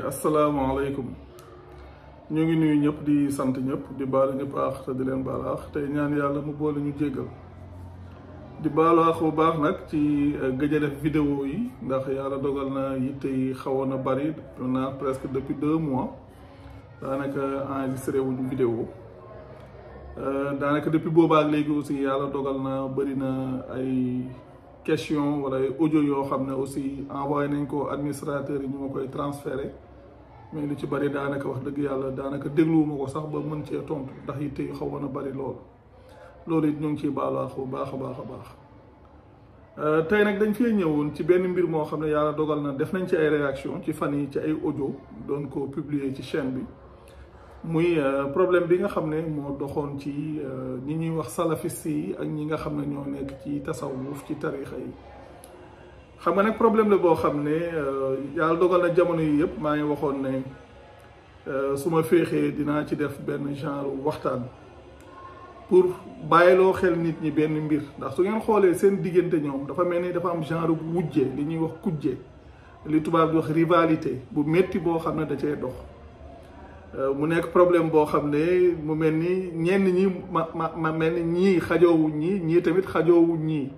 asalaamaaleykum ñu ngi nuyu ñëpp di sant ñëpp di baalu ñëpp aax te di leen baal aax tey ñaan yàlla mu boole ñu jéggal di baalu aax bu baax nag ci gëj a def vidéo yi ndax yàlla dogal na yitte yi xawoon a bari na presque depuis 2 mois daanaka enregistré wuñu vidéo daanaka depuis boobaak léegi aussi yàlla dogal na bëri na ay question wala ay audio yoo xam ne aussi envoyé nañ ko administrateur yi ñu ma koy transféré mais lu ci bari daanaka wax dëgg yàlla daanaka dégluwuma ko sax ba mën cee tontu ndax yitte yu xawoon a bari loolu it ñu ngi ciy baalaax bu baax a baax a baax tey nag dañ fee ñëwoon ci benn mbir moo xam ne yàlla dogal na def nañ ci ay réaction ci fan yi ci ay audio doon ko publier ci chaîne bi muy problème bi nga xam ne moo doxoon ci ñi ñuy wax salafiste yi ak ñi nga xam ne ñoo nekk ci tasawuf ci tarixa yi xam nga nag problème la boo xam ne yàlla dogal na jamono yi yëpp maa ngi waxoon ne su ma féexee dinaa ci def benn genre waxtaan pour bàyyiloo xel nit ñi benn mbir ndax su ngeen xoolee seen diggante ñoom dafa mel ni dafa am genre wujje li ñuy wax kujje li tubaab di wax rivalité bu métti boo xam ne da cee dox mu nekk problème boo xam ne mu mel ni ñenn ñi ma mel ni ñii xajoowuñ ñii tamit xajoowuñ ñii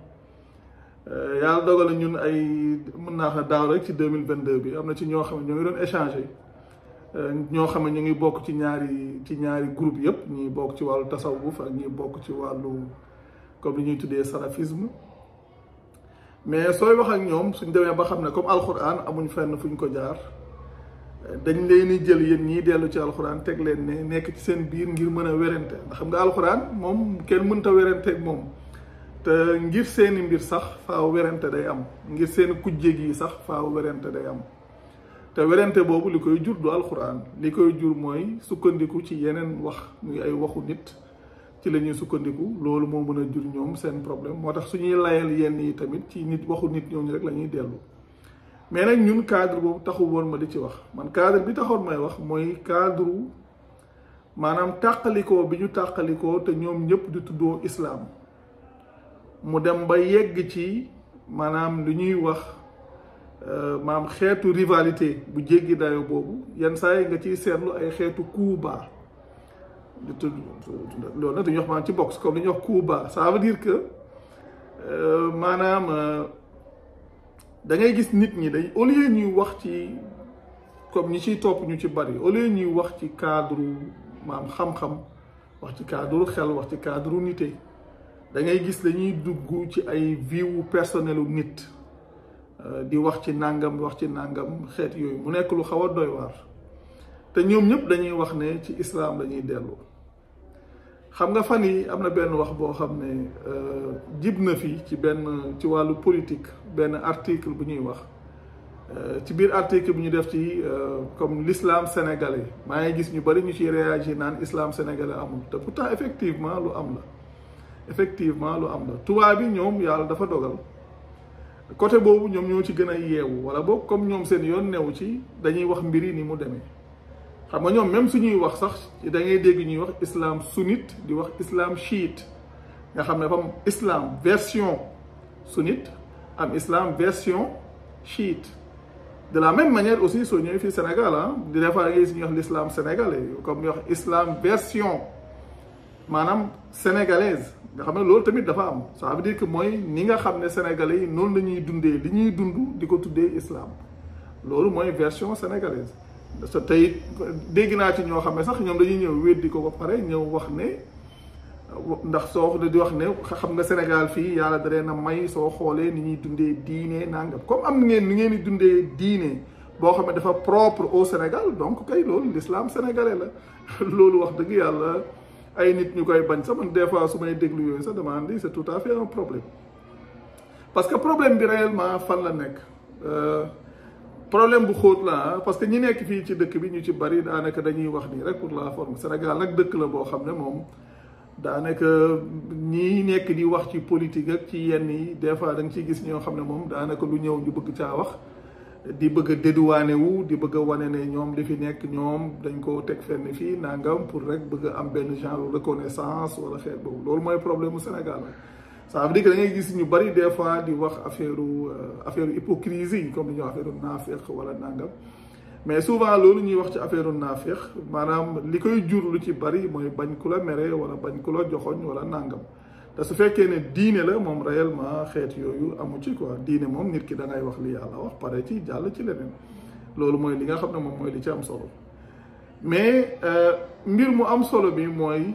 yàlla dogal na ñun ay mën naa xam daaw rek ci 2022 bi am na ci ñoo xam ne ñoo ngi doon échanger ñoo xam ne ñu ngi bokk ci ñaari groupe yëpp ñi bokk ci wàllu tasawuf ak ñi bokk ci wàllu comme li ñuy tuddee salafisme mais sooy wax ak ñoom suñ demee ba xam ne comme alxuraan amuñ fenn fuñ ko jaar dañ leen di jël yéen ñii dellu ci alxuraan teg leen ne nekk ci seen biir ngir mën a werante ndax xam nga alxuraan moom kenn mënta werante ak moom te ngir seeni mbir sax faaw werante day am ngir seen kujje gi sax faaw werante day am te werante boobu li koy jur du alxuraan li koy jur mooy sukkandiku ci yeneen wax muy ay waxu nit ci la ñuy sukkandiku loolu moo mën a jur ñoom seen problème moo tax suñuy layal yenn yi tamit ci nit waxu nit ñooñu rek la ñuy dellu mais nag ñun cadre boobu taxul woon ma di ci wax man cadre bi taxoon may wax mooy cadre maanaam tàqalikoo bi ñu tàqalikoo te ñoom ñëpp di tuddoo islaam mu dem ba yegg ci maanaam lu ñuy wax maam xeetu rivalité bu jéggi dayo boobu yenn saa yi nga ciy seetlu ay xeetu coup bas di tudd loolu nag dañuy wax maanaam ci boxe comme li ñuy wax coup bas ça veut dire que maanaam da ngay gis nit ñi day au lieu ñuy wax ci comme ñi ciy topp ñu ci bari au lieu ñuy wax ci cadre maam xam-xam wax ci cadre xel wax ci cadre nité da ngay gis dañuy dugg ci ay vie wu personnelu nit di wax ci nàngam xeet yooyu mu nekk lu xaw a doy waar te ñoom ñëpp dañuy wax ne ci islam lañuy dellu xam nga fan yi am na benn wax boo xam ne jib na fi ci wàllu politique benn article bu ñuy wax ci biir article bu ñu def ci comme l'islam sénégalais maa ngi gis ñu bari ñu ciy réagir naan islam sénégalais amul te pourtant effectivement lu am la tubaab bi ñoom yàlla dafa dogal côté boobu ñoom ñoo ci gën a yeewu wala boog comme ñoom seen yoon newu ci dañuy wax mbiri ni mu demee xam nga ñoom même suñuy wax sax da ngay dégg ñuy wax islam sunnite di wax islam chiite nga xam ne fam islam version sunnite am islam version chiite de la même manière aussi soo ñëwee fii Sénégal di des fois ngay si ñuy wax l'islam sénégalais comme ñuy wax islam version maanaam sénégalaise nga xam ne loolu tamit dafa am ça veut dire que mooy ni nga xam ne sénégalais yi noonu la ñuy dundee li ñuy dund di ko tuddee islam loolu mooy version sénégalaise te tey dégg naa ci ñoo xam ne sax ñoom dañuy ñëw weddi ko ba pare ñëw wax ne ndax soo di wax ne xam nga Sénégal fii yàlla da leen a may soo xoolee ni ñuy dundee diine nangam comme am ngeen ni ngeen di dundee diine boo xam ne dafa propre au Sénégal donc kay loolu l'islam sénégalais la loolu wax dëgg yàlla ay nit ñu koy bañ sax man des fois su may déglu yooyu sax demande c'est tout à fait un problème parce que problème bi réellement fan la nekk problème bu xóot la parce que ñi nekk fii ci dëkk bi ñu ci bari daanaka dañuy wax nii rek pour la forme Sénégal nag dëkk la boo xam ne moom daanaka ñi nekk di wax ci politique ak ci yenn yi des fois da nga ciy gis ñoo xam ne moom daanaka lu ñëw ñu bëgg caa wax di bëgg a dédouané wu di bëgg a wane ne ñoom li fi nekk ñoom dañ ko teg fenn fii nangam pour rek bëgg a am benn genre reconnaissance wala xeet boobu loolu mooy problème mu Sénégal ça veut dire que da ngay gis ñu bari des fois di wax affaire hypocrisie comme li ñuy wax affaire naafeq wala nangam mais souvent loolu ñuy wax ci affaire naafiq maanaam li koy jur lu ci bari mooy bañ ku la mere wala bañ ku la joxoñ wala nàngam te su fekkee ne diine la moom réellement xeet yooyu amu ci quoi diine moom nit ki da ngay wax li yàlla wax pare ci jàll ci leneen loolu mooy li nga xam ne moom mooy li ci am solo mais mbir mu am solo bi mooy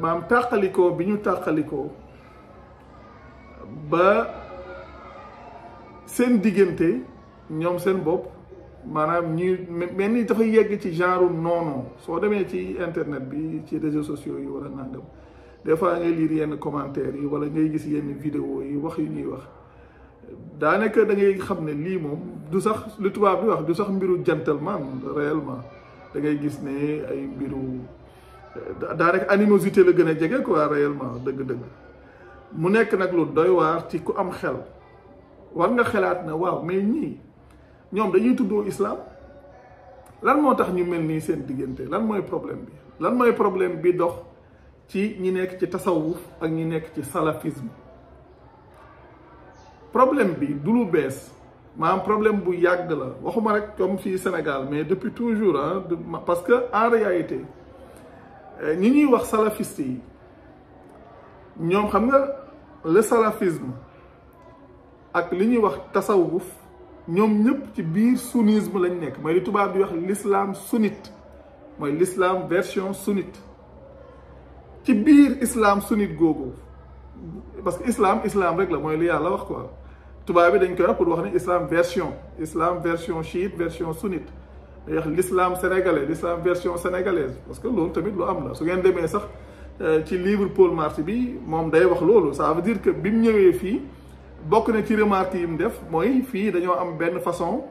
maam tàqalikoo bi ñu tàqalikoo ba seen diggante ñoom seen bopp maanaam ñi mel ni dafa yegg ci genre noonu soo demee ci internet bi ci réseaux sociaux yi wala nangam des fois ngay lire yenn commentaires yi wala ngay gis yenn vidéo yi wax yu ñuy wax daanaka da ngay xam ne lii moom du sax lu tubaab bi wax du sax mbiru gentleman réellement da ngay gis ne ay mbiru daanaka animosité la gën a jege quoi réellement dëgg-dëgg mu nekk nag lu doy waar ci ku am xel war nga xelaat na waaw mais ñii ñoom dañuy tuddoo islam lan moo tax ñu mel nii seen diggante lan mooy problème bi lan mooy problème bi dox ci ñi nekk ci tasawuf ak ñi nekk ci salafisme problème bi du lu bees maanaam problème bu yàgg la waxuma rek comme fii Sénégal mais depuis toujours ah parce que en réalité ñi ñuy wax salafiste yi ñoom xam nga le salafisme ak li ñuy wax tasawuf ñoom ñëpp ci biir sunnisme lañ nekk mooy li tubaab di wax l'islam sunnite mooy l'islam version sunnite ci biir islam sunnite googu parce que islam rek la mooy li yàlla wax quoi tubaab bi dañ koy wax pour wax ne islam version chiite version sunnite day wax l'islam sénégalais l'islam version sénégalaise parce que loolu tamit lu am la su ngeen demee sax ci livre Paul Marty bi moom day wax loolu ça veut dire que bi mu ñëwee fii bokk na ci remarque yi mu def mooy fii dañoo am benn façon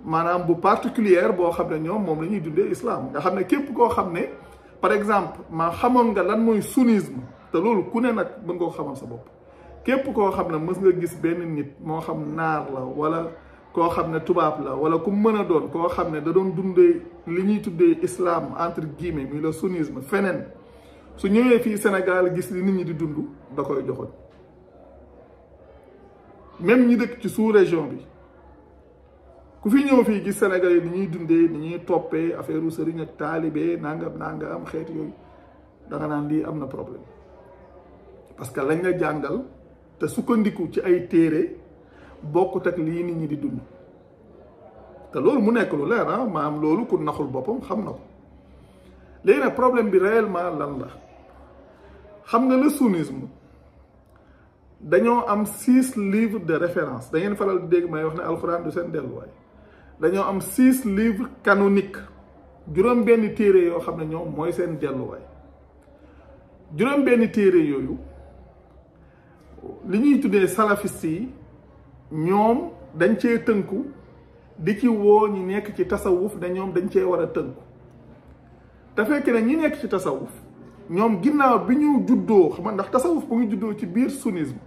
maanaam bu particulière boo xam ne ñoom moom la ñuy dundee islam nga xam ne képp koo xam ne par exemple maa xamoon nga lan mooy sunnisme te loolu ku ne nag mën nga ko xamal sa bopp képp koo xam ne mës nga gis benn nit moo xam naar la wala koo xam ne tubaab la wala ku mën a doon koo xam ne da doon dundee li ñuy tuddee islam entre guillemets muy le sunnisme feneen su ñëwee fii Sénégal gis li nit ñi di dund da koy joxoñ même ñi dëkk ci sous-région bi ku fi ñëw fii gis Sénégal yi ni ñuy dundee ni ñuy toppee affaire u sëriñ ak taalibe nangam am xeet yooyu da nga naan lii am na problème parce que lañ la jàngal te sukkandiku ci ay téere bokkut ak lii nit ñi di dund te loolu mu nekk lu leer ah maanaam loolu ku naxul boppam xam na ko léegi nag problème bi réellement lan la xam nga le sunnisme dañoo am 6 livres de référence da ngeen faral di dégg may wax ne alxuraan du seen delluwaay dañoo am 6 livres canoniques juróom-benn téere yoo xam ne ñoom mooy seen delluwaay juróom-benn téere yooyu li ñuy tuddee salafiste yi ñoom dañ cee tënku di ci woo ñi nekk ci tasawuf ne ñoom dañ cee war a tënku te fekk ne ñi nekk ci tasawuf ñoom ginnaaw bi ñu juddoo xam nga ndax tasawuf bu ngi juddoo ci biir sunnisme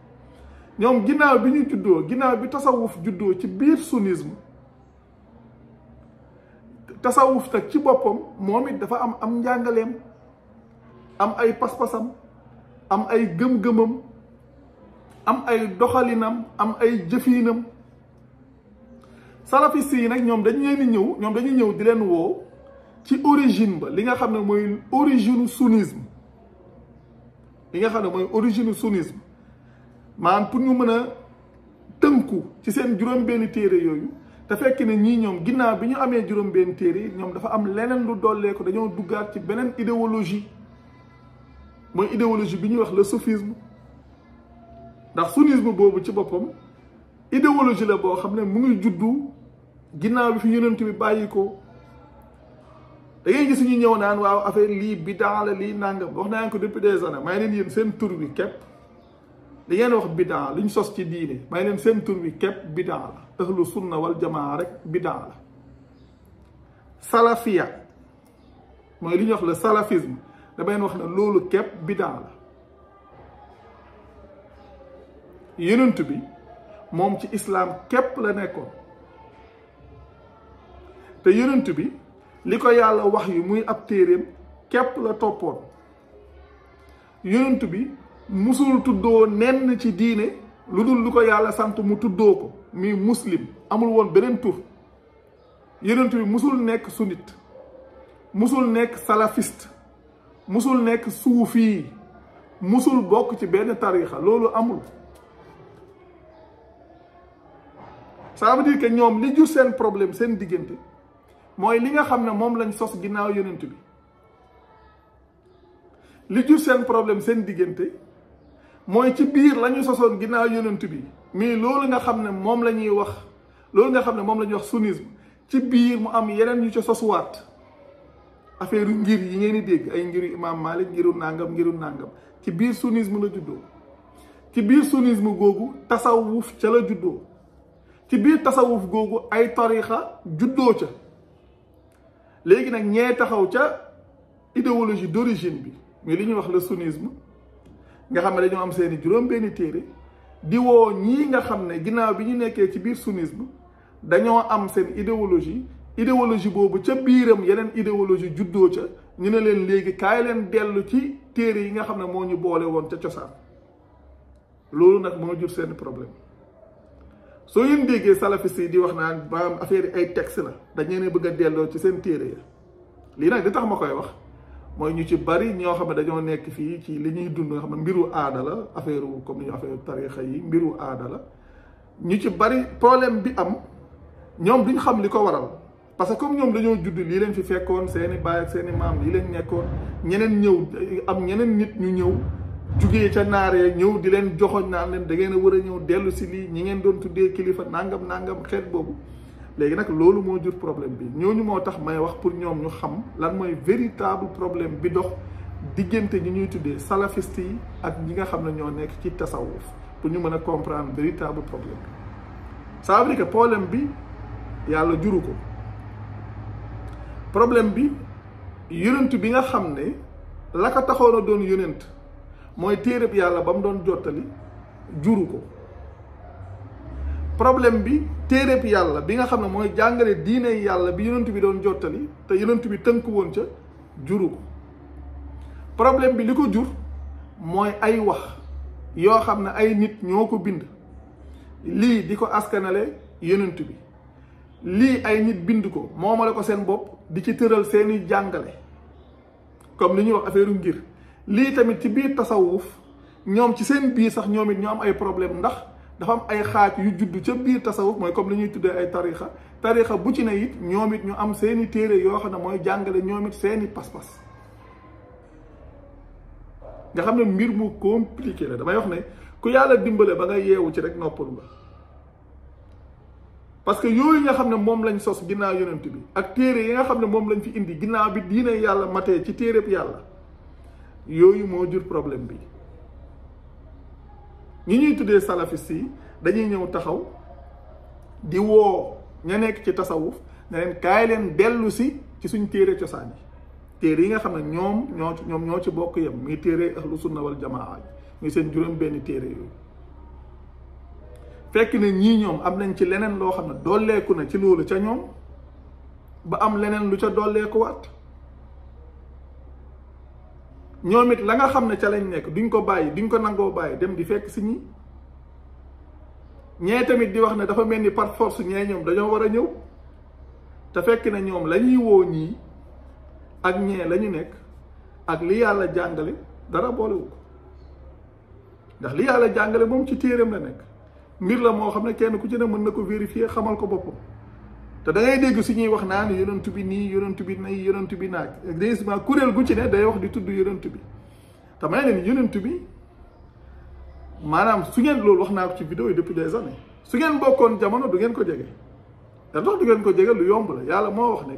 ñoom ginnaaw bi ñu juddoo ginnaaw bi tasawuf juddoo ci biir sunnisme tasawuf nag ci boppam moom it dafa am njàngaleem am ay pas-pasam am ay gëm-gëmam am ay doxalinam am ay jëfiinam salafiste yi nag ñoom dañuy ñëw di leen woo ci origine ba li nga xam ne mooy origine sunnisme li nga xam ne mooy origine sunnisme maanaam pour ñu mën a tënku ci seen juróom-benn téere yooyu te fekk ne ñii ñoom ginnaaw bi ñu amee juróom-benn téere yi ñoom dafa am leneen lu dollee ko dañoo duggaat ci beneen idéologie mooy idéologie bi ñuy wax le soufisme ndax sunnisme boobu ci boppam idéologie la boo xam ne mu ngi juddu ginnaaw bi fi yonent bi bàyyi ko da ngay gis ñu ñëw naan waaw affaire lii bidaa la lii nangam wax naa ko depuis des années may leen yéen seen tur bi képp li ngeen wax bidaa li ñu sos ci diine may leen seen tur bi képp bidaa la ahlu sunna wal jamaa rek bidaa la salafia mooy li ñuy wax le salafisme damay wax ne loolu képp bidaa la yonent bi moom ci islam képp la nekkoon te yonent bi li ko yàlla wax yu muy ab téeréem képp la toppoon yonent bi musul tuddoo nenn ci diine lu dul lu ko yàlla sant mu tuddoo ko muy muslim amul woon beneen tur yonent bi musul nekk sunnite, musul nekk salafiste, musul nekk suufi, musul bokk ci benn tarixa. loolu amul. ça veut dire que ñoom li jur seen problème seen diggante mooy li nga xam ne moom lañ sos ginnaaw yonent bi. li jur seen problème seen diggante mooy ci biir la ñu sosoon ginnaaw yonent bi, mais loolu nga xam ne moom la ñuy wax, loolu nga xam ne moom la ñuy wax sunnisme, ci biir mu am yeneen ñu ci sosuwaat. affaire ngir yi ngeen di dégg ay ngiru imam Malik, ngiru nàngam ci biir sunnisme la juddoo. ci biir sunnisme googu tasawuf ca la juddoo. ci biir tasawuf googu ay tarixa juddoo ca. léegi nag ñee taxaw ca idéologie d'origine bi, mais li ñuy wax le sunnisme, nga xam ne dañoo am seeni juróom-benni téere, di woo ñii nga xam ne ginnaaw bi ñu nekkee ci biir sunnisme dañoo am seen idéologie boobu ca biiram yeneen idéologie juddoo ca. ñu ne leen léegi kaay leen dellu ci téere yi nga xam ne moo ñu boole woon ca cosaan. loolu nag moo jur seen problème. soo yéen déggee salafiste yi di wax naan maanaam affaire yi ay texte la, dañ leen bëgg a delloo ci seen téere ya. lii nag di tax ma koy wax mooy ñu ci bari ñoo xam ne dañoo nekk fii ci li ñuy dund nga xam ne mbiru aada la, affaire comme ni ñu affaire tarixa yi mbiru aada la. ñu ci bari problème bi am ñoom duñ xam li ko waral, parce que comme ñoom dañoo judd lii leen fi fekkoon, seeni baay ak seeni maam lii leen nekkoon, ñeneen ñëw am ñeneen nit ñu ñëw jugee ca naaree ñëw di leen joxoñ naan leen da ngeen a war a ñëw dellu si lii, ñi ngeen doon tuddee kilifa nangam xeet boobu. léegi nag loolu moo jur problème bi. ñooñu moo tax may wax pour ñoom ñu xam lan mooy véritable problème bi dox diggante ñi ñuy tuddee salafiste yi ak ñi nga xam ne ñoo nekk ci tasawuf, pour ñu mën a comprendre véritable problème bi. ça veut dire que problème bi yàlla juru ko. problème bi yonent bi nga xam ne la ko taxoon a doon yonent mooy téereb yàlla ba mu doon jottali juru ko. problème bi téereb yàlla bi nga xam ne mooy jàngale diine yàlla bi yonent bi doon jottali te yonent bi tënk woon ca juru ko. problème bi li ko jur mooy ay wax yoo xam ne ay nit ñoo ko bind, lii di ko askanale yonent bi, lii ay nit bind ko moomale ko seen bopp di ci tëral seeni jàngale comme li ñuy wax affaire ngir. lii tamit ci biir tasawuf ñoom ci seen biir sax ñoom it ñu am ay problème, ndax dafa am ay xaaj yu juddu ca biir tasawuf, mooy comme li ñuy tuddee ay tarixa bu ci ne it ñoom it ñu am seeni téere yoo xam ne mooy jàngale ñoom it seeni pas-pas. nga xam ne mbir mu compliqué la. damay wax ne ku yàlla dimbale ba nga yeewu ci rek noppalu nga, parce que yooyu nga xam ne moom lañ sos ginnaaw yonent bi ak téere yi nga xam ne moom lañ fi indi ginnaaw bi diine yàlla matee ci téereb yàlla, yooyu moo jur problème bi. ñi ñuy tuddee salafiste yi dañuy ñëw taxaw di woo ña nekk ci tasawuf ne leen kaay leen dellu si ci suñ téere cosaan yi, téere yi nga xam ne ñoom ñoo ci bokk yem, muy téere ahlu sunna wal jamaa muy seen juróom benn téere yooyu. fekk ne ñii ñoom am nañ ci leneen loo xam ne dolleeku na ci loolu ca ñoom ba am leneen lu ca dolleeku waat. ñoom it la nga xam ne ca lañ nekk duñ ko bàyyi, duñ ko nangoo bàyyi dem di fekk si ñi ñee tamit di wax ne dafa mel ni par force ñee ñoom dañoo war a ñëw, te fekk ne ñoom la ñuy woo ñii ak ñee la ñu nekk ak li yàlla jàngale dara boolewu ko. ndax li yàlla jàngale moom ci téereem la nekk, mbir la moo xam ne kenn ku ci ne mën na ko vérifier xamal ko boppam. te da ngay dégg su ñuy wax naan yonent bi nii yonent bi nay yonent bi naag dégg kuréel gu ci ne day wax di tudd yonent bi. te may leen yonent bi maanaam su ngeen loolu wax naa ko ci vidéo yi depuis des années, su ngeen bokkoon jamono du ngeen ko jege. da tax du ngeen ko jege lu yomb la. yàlla moo wax ne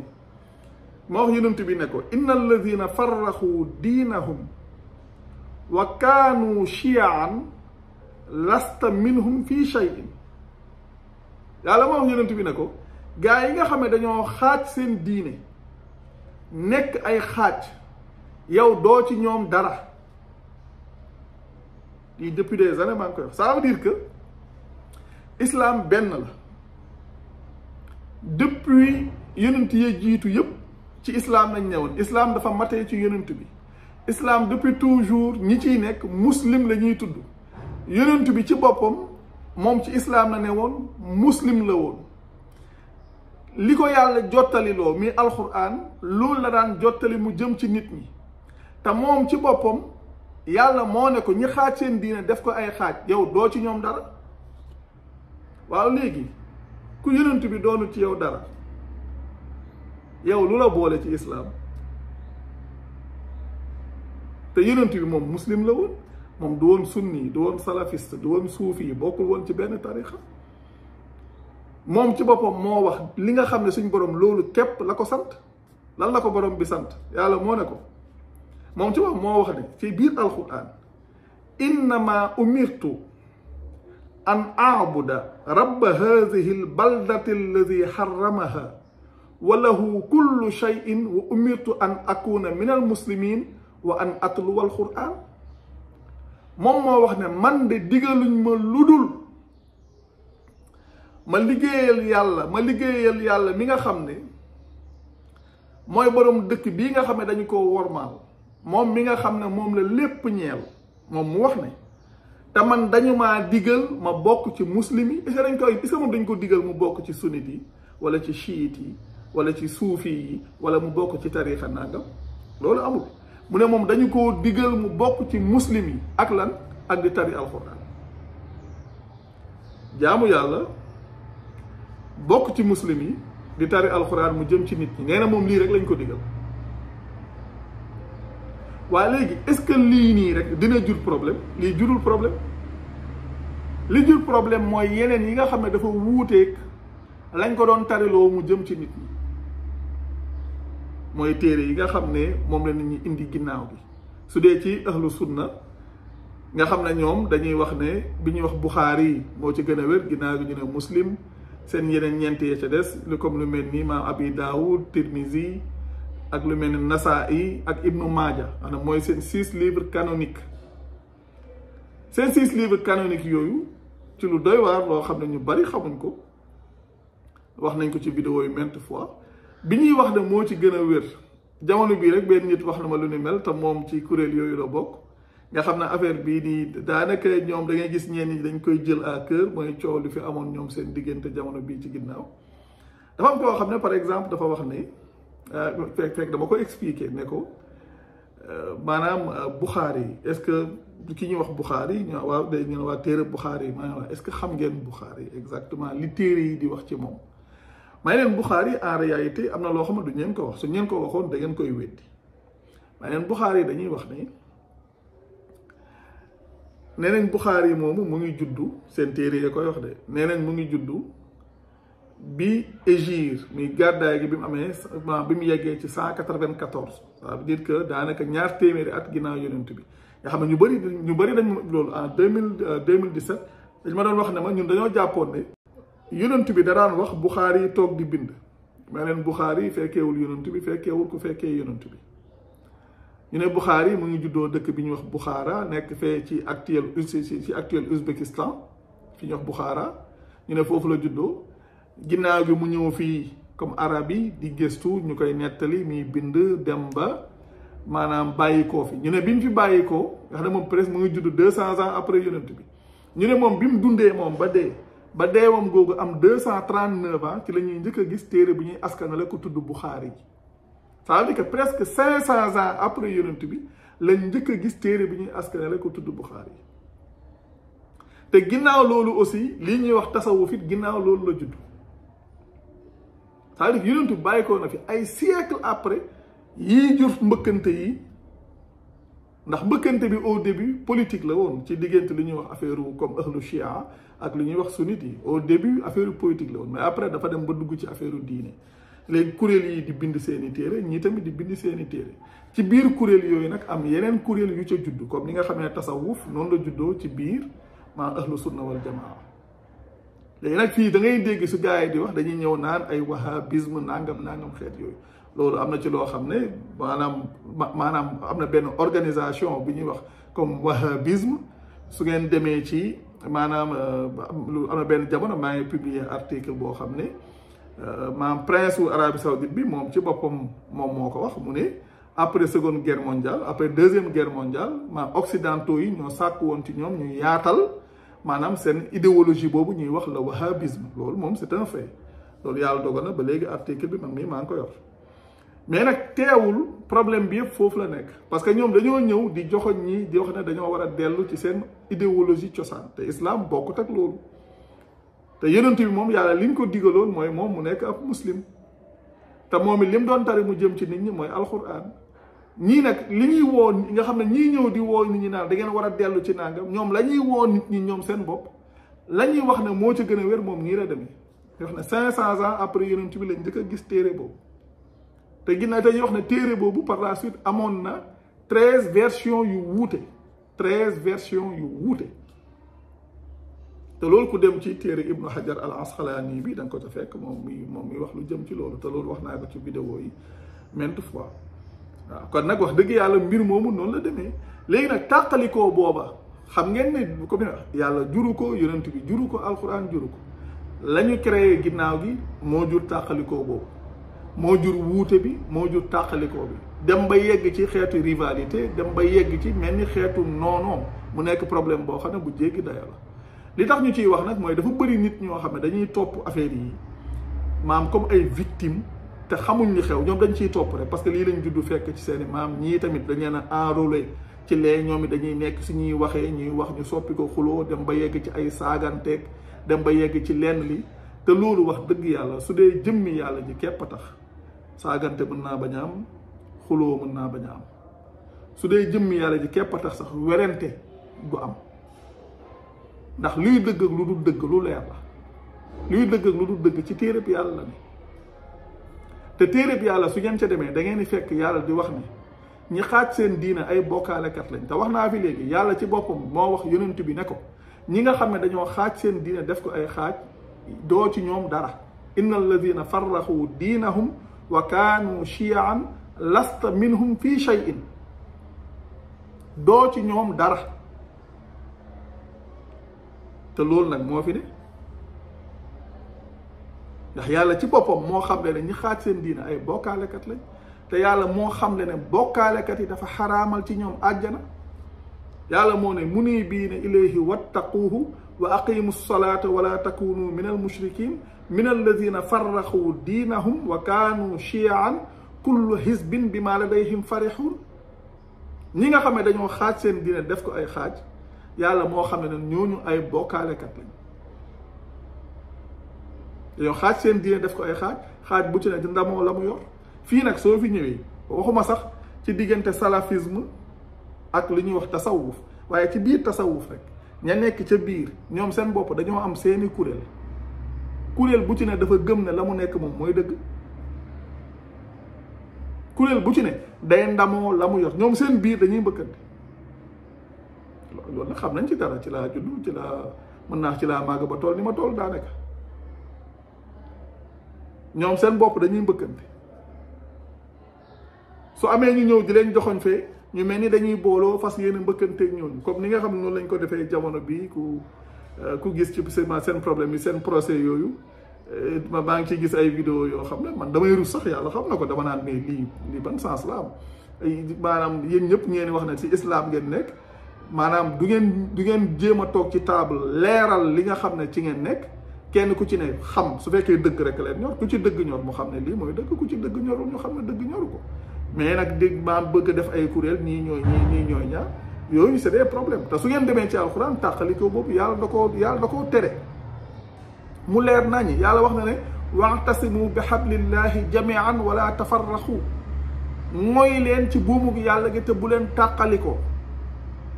moo wax yonent bi ne ko inna alladina farraxu diinahum wa kaanu chiaan lasta minhum fii shay'in. yàlla moo wax yonent bi ne ko gaa yi nga xam ne dañoo xaaj seen diine nekk ay xaaj, yow doo ci ñoom dara. lii depuis des années maa ngi koy wax. ça veut dire que islam benn la. depuis yonent yi jiitu yëpp ci islam lañ ñëwoon. islam dafa matee ci yonent bi. islam depuis toujours ñi ciy nekk muslim la ñuy tudd. yonent bi ci boppam moom ci islam la ne woon muslim la woon. li ko yàlla jottali loo mi alxuraan loolu la daan jottali mu jëm ci nit ñi te moom ci boppam yàlla moo ne ko ñi xaaj seen diine def ko ay xaaj yow doo ci ñoom dara. waaw léegi ku yonent bi doonu ci yow dara yow lu la boole ci islaam te yonent bi moom muslim la woon moom du woon sunni du woon salafiste du woon suufi bokkul woon ci benn tarixa moom ci boppam moo wax li nga xam ne suñ borom loolu képp la ko sant lan la ko borom bi sant yàlla moo ne ko moom ci boppam moo wax ne ci biir alquran innama umirtu an a'buda rabba hadhihi albaldati alladi harramaha wa lahu kullu shay'in wa umirtu an akuna min almuslimin wa an atluwa alquran moom moo wax ne man de digaluñ ma ludul ma liggéeyal yàlla mi nga xam ne mooy borom dëkk bii nga xam ne dañu ko wormaal moom mi nga xam ne moom la lépp ñeel moom mu wax ne te man dañu maa digal ma bokk ci muslim yi est-ce que moom dañ ko digal mu bokk ci sunnit yi wala ci chiite yi wala ci suufi yi wala mu bokk ci tarixa nangam loolu amul mu ne moom dañu ko digal mu bokk ci muslim yi ak lan ak di tari alxuraan jaamu yàlla bokk ci muslim yi di tari alxuraan mu jëm ci nit ñi nee na moom lii rek lañ ko digal waaye léegi est-ce que lii nii rek dina jur problème lii jurul problème li jur problème mooy yeneen yi nga xam ne dafa wuuteeg lañ ko doon tariloo mu jëm ci nit ñi mooy téere yi nga xam ne moom la nit ñi indi ginnaaw bi su dee ci ahlu sunna nga xam ne ñoom dañuy wax ne bi ñuy wax Buxaari yi moo ci gën a wér ginnaaw gi ñu ne muslim seen yeneen ñeent ya ca des lu comme lu mel ni maam Abi Daawud Tirmizi ak lu mel ni Nasaa'i ak Ibnu Maaja maanaam mooy seen 6 livres canoniques seen 6 livres canoniques yooyu ci lu doy waar loo xam ne ñu bari xamuñ ko wax nañ ko ci vidéo yi maintes fois bi ñuy wax ne moo ci gën a wér jamono bii rek benn nit wax na ma lu ni mel te moom ci kuréel yooyu la bokk nga xam ne affaire bii nii daanaka ñoom da ngay gis ñenn ñi dañ koy jël à cœur mooy coow li fi amoon ñoom seen diggante jamono bii ci ginnaaw dafa am koo xam ne par exemple dafa wax ne fekk dama ko expliquer ne ko maanaam Buxaari yi est-ce que ki ñuy wax Buxaari yi waaw day ñu ne waa téere Buxaari yi maanaam est-ce que xam ngeen Buxaari yi exactement li téere yi di wax ci moom may leen Buxaari yi en réalité am na loo xam ne du ñeen ko wax su ñeen ko waxoon da ngeen koy weddi may leen Buxaari yi dañuy wax ne nee nañ Buxaari yi moomu mu ngi juddu seen téere yi koy wax de nee nañ mu ngi juddu bi Égir muy gàddaay gi bi mu amee bi mu yeggee ci 194 ça veut dire que daanaka ñaar téeméeri at ginnaaw yonent bi nga xam ne ñu bëri dañ loolu en 2017 dañ ma doon wax ne ma ñun dañoo jàppoon ne yonent bi da daan wax Buxaari yi toog di bind ma leen Buxaari yi fekkeewul yonent bi fekkeewul ku fekkee yonent bi ñu ne Buxaari yi mu ngi juddoo dëkk bi ñuy wax Buxaara nekk fee ci actuel Ouzbékistan fi ñuy wax Buxaara ñu ne foofu la juddoo ginnaaw gi mu ñëw fii comme arab yi di gëstu ñu koy nettali muy bind dem ba maanaam bàyyikoo fi ñu ne bi mu fi bàyyikoo nga xam ne moom presque mu ngi judd 200 ans après yonent bi ñu ne moom bi mu dundee moom ba dee moom googu am 239 ans ci la ñuy njëkk a gis téere bi ñuy askanale ko tudd Buxaari ji ça veut dire que presque 500 ans après yonent bi lañ njëkk a gis téere bi ñuy askanale ko tudd Buxaari yi te ginnaaw loolu aussi lii ñuy wax tasawuf it ginnaaw loolu la judd ça veut dire que yonent bi bàyyikoo na fi ay siècle après yii jur mbëkkante yi ndax mbëkkante bi au début politique la woon ci diggante li ñuy wax affaire comme ahlu chia ak li ñuy wax sunnit yi au début affaire politique la woon mais après dafa dem ba dugg ci affaire diine léegi kuréel yi di bind seeni téere ñii tamit di bind seeni téere ci biir kuréel yooyu nag am yeneen kuréel yu ca judd comme ni nga xam ne tasawuf noonu la juddoo ci biir maa ahlu sunna wal jamaa léegi nag fii da ngay dégg su gars yi di wax dañuy ñëw naan ay wahabisme nangam xeet yooyu loolu am na ci loo xam ne maanaam am na benn organisation bi ñuy wax comme wahabisme su ngeen demee ci maanaam lu am na benn jamono maa ngi publier article boo xam ne maanaam prince wu Arabie Saoudite bi moom ci boppam moom moo ko wax mu ne après seconde guerre mondiale après deuxième guerre mondiale maanaam occidentaux yi ñoo sàkk woon ci ñoom ñu yaatal maanaam seen idéologie boobu ñuy wax la wahhabisme loolu moom c'est un fait loolu yàlla dogal na ba léegi article bi man mii maa ngi ko yor mais nag teewul problème bi yëpp foofu la nekk parce que ñoom dañoo ñëw di joxoñ ñi di wax ne dañoo war a dellu ci seen idéologie cosaan te islam bokkut ak loolu te yonent bi moom yàlla li ñu ko digaloon mooy moom mu nekk ab muslim te moom it li mu doon tari mu jëm ci nit ñi mooy alquran ñii nag li ñuy woo nga xam ne ñii ñëw di woo nit ñi naan da ngeen war a dellu ci nangam ñoom la ñuy woo nit ñi ñoom seen bopp la ñuy wax ne moo ci gën a wér moom nii la demee wax ne 500 ans après yonent bi lañ njëkk a gis téere boobu te ginnaaw dañuy wax ne téere boobu par la suite amoon na 13 versions yu wuute 13 versions yu wuute te loolu ku dem ci téere Ibnu Hajar al Asqalaani bi da nga ko ca fekk moom mi wax lu jëm ci loolu te loolu wax naa ko ci vidéo yi maintes fois waaw kon nag wax dëgg yàlla mbir moomu noonu la demee léegi nag tàqalikoo booba xam ngeen ne comme yàlla juru ko yonent bi juru ko alquran juru ko la ñu créé ginnaaw gi moo jur tàqalikoo boobu moo jur wuute bi moo jur tàqalikoo bi dem ba yegg ci xeetu rivalité dem ba yegg ci mel ni xeetu noonoo mu nekk problème boo xam ne bu jéggi daya la li tax ñu ciy wax nag mooy dafa bëri nit ñoo xam ne dañuy topp affaire yi maam comme ay victime te xamuñ li xew ñoom dañ ciy topp rek parce que lii lañ juddu fekk ci seeni maam ñii tamit dañ leen a enrôlé ci lee ñoom it dañuy nekk si ñuy waxee ñuy wax ñu soppi ko xuloo dem ba yegg ci ay saaganteeg dem ba yegg ci lenn li te loolu wax dëgg yàlla su dee jëmmi yàlla ji képp a tax saagante mën naa bañ a am xuloo mën naa bañ a am su dee jëmmi yàlla ji képp a tax sax werante du am ndax luy dëgg ak lu dul dëgg lu leer la luy dëgg ak lu dul dëgg ci téereb yàlla la ni te téereb yàlla su ngeen ca demee da ngeen di fekk yàlla di wax ni ñi xaaj seen diina ay bokkaalekat lañ te wax naa fi léegi yàlla ci boppam moo wax yonent bi ne ko ñi nga xam ne dañoo xaaj seen diina def ko ay xaaj doo ci ñoom dara inna alladina farraxu diinahum wa kaanu chiaan lasta minhum fi cheyin doo ci ñoom dara te loolu nag moo fi ne ndax yàlla ci boppam moo xamle ne ñi xaaj seen diina ay bokkaalekat lañ te yàlla moo xamle ne bokkaalekat yi dafa xaraamal ci ñoom àjjana yàlla moo ne muniibiina ilayhi wattaquuhu wa aqimu salaata wala takunu min al mushrikin min alladina farraxu diinahum wa kaanu chiaan kullu hizbin bi ma ladayhim farixuun ñi nga xam ne dañoo xaaj seen diina def ko ay xaaj yàlla moo xam ne ñooñu ay bokkaalekat lañ dañoo xaaj seen diine def ko ay xaaj bu ci ne di ndamoo la mu yor fii nag soo fi ñëwee waxuma sax ci diggante salafisme ak li ñuy wax tasawuf waaye ci biir tasawuf rek ña nekk ca biir ñoom seen bopp dañoo am seeni kuréel bu ci ne dafa gëm ne la mu nekk moom mooy dëgg kuréel bu ci ne day ndamoo la mu yor ñoom seen biir dañuy mbëkkante loolu nag xam nañ ci dara ci laa juddu ci laa mën naa ci laa màgg ba tool ni ma tool daanaka ñoom seen bopp dañuy mbëkkante su amee ñu ñëw di leen joxoñ fee ñu mel ni dañuy booloo fas yéene mbëkkanteeg ñooñu comme ni nga xam ne noonu lañ ko defee jamono bii ku gis ci seen problème yi seen procès yooyu maa ngi ciy gis ay vidéo yoo xam ne man damay rus sax yàlla xam na ko dama naan mais lii ban sens la am maanaam yéen ñëpp ngeen wax ne ci islam ngeen nekk maanaam du ngeen jéem a toog ci table leeral li nga xam ne ci ngeen nekk kenn ku ci ne xam su fekkee dëgg rek leen ñor ku ci dëgg ñor mu xam ne lii mooy dëgg ku ci dëgg ñorul ñu xam ne dëgg ñoru ko mais nag dégg maam bëgg a def ay kuréel ñii ñooy ñaar yooyu c'est des problèmes te su ngeen demee ci alxuraan tàqalikoo boobu yàlla da koo tere mu leer nañi yàlla wax na ne wa'tasimu bi hablillahi jami'an wala tafarraqu mooy leen ci buumug yàlla gi te bu leen tàqalikoo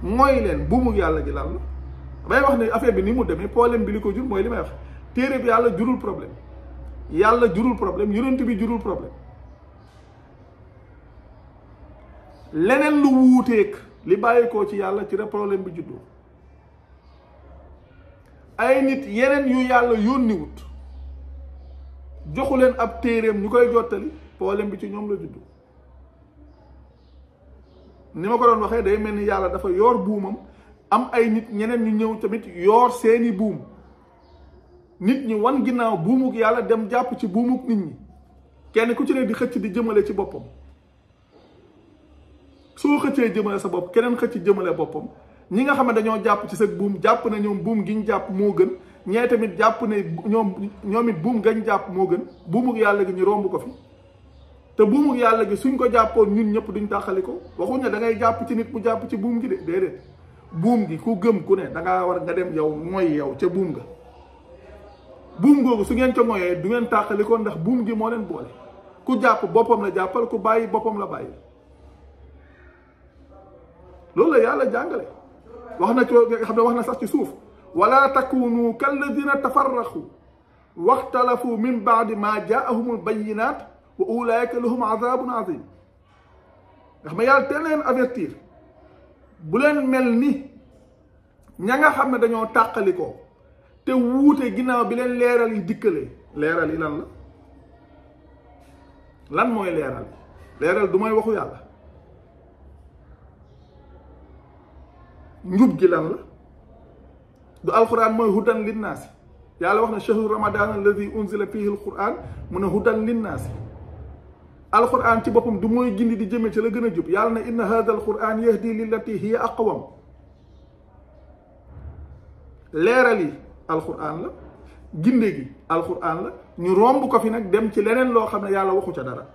mooy leen buumug yàlla gi lan la may wax ne affaire bi ni mu demee problème bi li ko jur mooy li may wax téere bi yàlla jurul problème yàlla jurul problème yonent bi jurul problème leneen lu wuuteeg li bàyyeekoo ci yàlla ci la problème bi juddoo ay nit yeneen yu yàlla yónniwut joxu leen ab téereem ñu koy jottali problème bi ci ñoom la juddoo ni ma ko doon waxee day mel ni yàlla dafa yor buumam am ay nit ñeneen ñu ñëw tamit yor seeni buum nit ñi wan ginnaaw buumuk yàlla dem jàpp ci buumuk nit ñi kenn ku ci ne di xëcc di jëmale ci boppam soo xëccee jëmale sa bopp keneen xëcc jëmale boppam ñi nga xam ne dañoo jàpp ci sa buum jàpp na ñoom buum gi ñu jàpp moo gën ñee tamit jàpp ne ñoom it buum gañ jàpp moo gën buumuk yàlla gi ñu romb ko fi te buumuk yàlla gi suñ ko jàppoon ñun ñëpp duñ tàqali ko waxuñ ne da ngay jàpp ci nit mu jàpp ci buum gi de déedéet buum gi ku gëm ku ne da ngaa war nga dem yow mooy yow ca buum ga buum googu su ngeen ca moyee du ngeen tàqali ko ndax buum gi moo leen boole ku jàpp boppam la jàppal ku bàyyi boppam la bàyyi loolu la yàlla jàngale wax na ci xam ne wax na sax ci suuf wala takunu kalladina tafarraqu waxtalafu min baadi ma jaahumul bayinat wa ulaika lahum azabun azim nga xam ne yàlla teel leen avertir bu leen mel ni ña nga xam ne dañoo tàqalikoo te wuute ginnaaw bi leen leeral yi dikkalee leeral yi lan mooy leeral du mooy waxu yàlla njub gi lan la du alquran mooy hudan linnaasi yàlla wax na shahru ramadan alladi unzila fihi alquran mu ne hudan linnaasi alquran ci boppam du mooy gindi di jëme ci la gën a jub yàlla na inna hada alquran yahdi lillati hiya aqwam leeral yi alquran la ginde gi alquran la ñu romb ko fi nag dem ci leneen loo xam ne yàlla waxu ca dara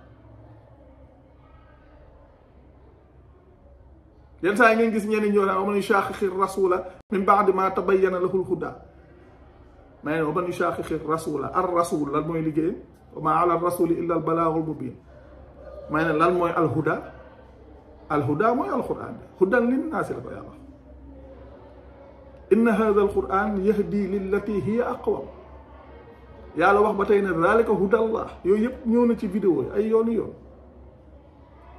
yenn saa yi ngeen gis ñenn ñoo naan wa man yushaqiqi rasula min ba'di ma tabayyana lahu al-huda mais wa man yushaqiqi rasula ar rasul lan mooy liggéeyam wa ma ala rasuli illa al balaghul mubin may ne lan mooy alhuda mooy alquran hudan linnaasi la ko yàlla inna hada alquran yahdi lillati hiya aqwam yàlla wax ba tey ne zalika hudallah yooyu yëpp ñëw na ci vidéo yi ay yoonu yoon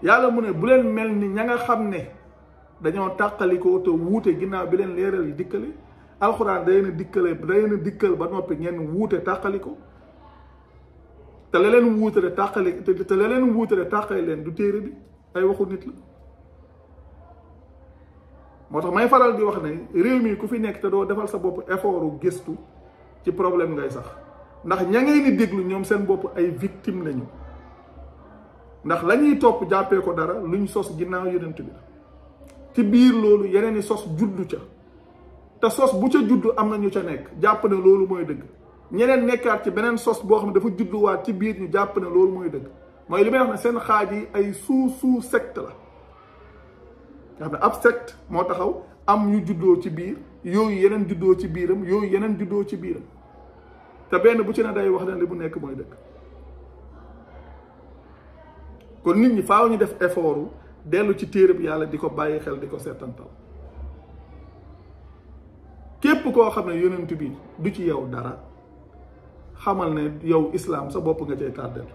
yàlla mu ne bu leen mel ni ña nga xam ne dañoo tàqalikoo te wuute ginnaaw bi leen leeral yi dikkale alxuraan day na dikkal ba noppi ngeen wuute tàqaliko te la leen wuutale tàqali leen du téere bi ay waxu nit la moo tax may faral di wax ne réew mi ku fi nekk te doo defal sa bopp effort gëstu ci problème ngay sax ndax ña ngay ni déglu ñoom seen bopp ay victime lañu ndax la ñuy topp jàppee ko dara luñ sos ginnaaw yonent bi ci biir loolu yeneen i sos juddu ca te sos bu ca juddu am na ñu ca nekk jàpp ne loolu mooy dëgg ñeneen nekkaat ci beneen sos boo xam ne dafa judduwaat ci biir ñu jàpp ne loolu mooy dëgg mooy li may wax ne seen xaaj yi ay sous secte la nga xam ne ab secte moo taxaw am ñu juddoo ci biir yooyu yeneen juddoo ci biiram yooyu yeneen juddoo ci biiram te benn bu ci ne day wax ne li bu nekk mooy dëgg kon nit ñi faaw ñu def effort dellu ci téere bi yàlla di ko bàyyi xel di ko seetantal képp koo xam ne yonent bi du ci yow dara xamal ne yow islam sa bopp nga cay tàddeel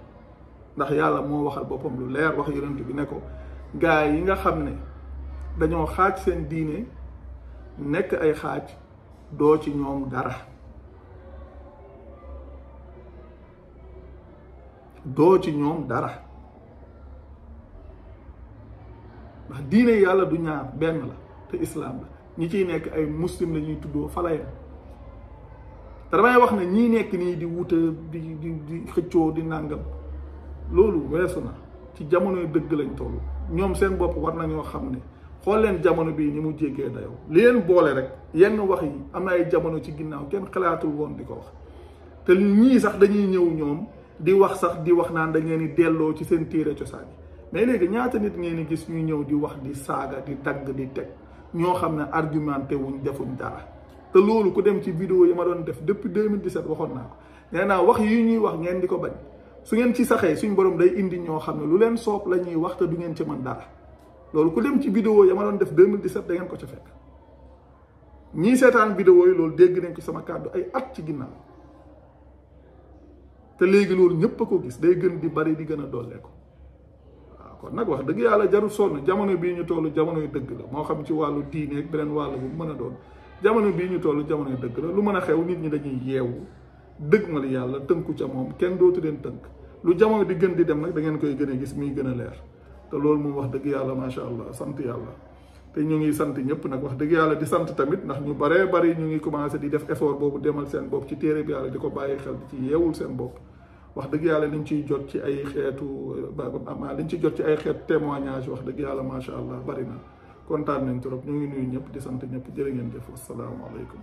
ndax yàlla moo waxal boppam lu leer wax yonent bi ne ko gaa yi nga xam ne dañoo xaaj seen diine nekk ay xaaj doo ci ñoom dara doo ci ñoom dara ndax diine yàlla du ñaar benn la te islam la ñi ciy nekk ay muslim la ñuy tuddoo falayam te damay wax ne ñii nekk nii di wuute di xëccoo di nàngam loolu weesu na ci jamonoy dëgg lañ toll ñoom seen bopp war nañoo xam ne xool leen jamono bii ni mu jéggee dayoo li leen boole rek yenn wax yi am na ay jamono ci ginnaaw kenn xalaatul woon di ko wax te ñii sax dañuy ñëw ñoom di wax sax di wax naan dañ leen di delloo ci seen téere cosaan yi mais léegi ñaata nit ngeen di gis ñuy ñëw di wax di saaga di dagg di teg ñoo xam ne argumenté wuñ defuñ dara te loolu ku dem ci vidéo yi ma doon def depuis 2017 waxoon naa ko nee naa wax yi ñuy wax ngeen di ko bañ su ngeen ci saxee suñ borom day indi ñoo xam ne lu leen soob la ñuy wax te du ngeen ci mën dara loolu ku dem ci vidéo yi ma doon def 2017 da ngeen ko ca fekk ñii seetaan vidéo yi loolu dégg nañ ko sama kàddu ay at ci ginnaaw te léegi loolu ñëpp a ko gis day gën di bari di gën a dollee ko waaw kon nag wax dëgg yàlla jarul sonn jamono bii ñu toll jamonoy dëgg la moo xam ci wàllu diine ak beneen wàll bu mën a doon jamono bii ñu toll jamonoy dëgg la lu mën a xew nit ñi dañuy yeewu dëgg ma li yàlla tënku ca moom kenn dootu leen tënk lu jamono di gën di dem nag da ngeen koy gën a gis muy gën a leer te loolu moom wax dëgg yàlla macha allah sant yàlla te ñu ngi sant ñëpp nag wax dëgg yàlla di sant tamit ndax ñu baree bari ñu ngi commencé di def effort boobu demal seen bopp ci téere bi yàlla di ko bàyyi xel di ci yeewul seen bopp wax dëgg yàlla liñ ciy jot ci ay xeetu liñ ciy jot ci ay xeetu témoignage wax dëgg yàlla macha allah bari na kontaan nañ trop ñu ngi nuyu ñëpp di sant ñëpp jërë ngeen jëf asalaamaaleykum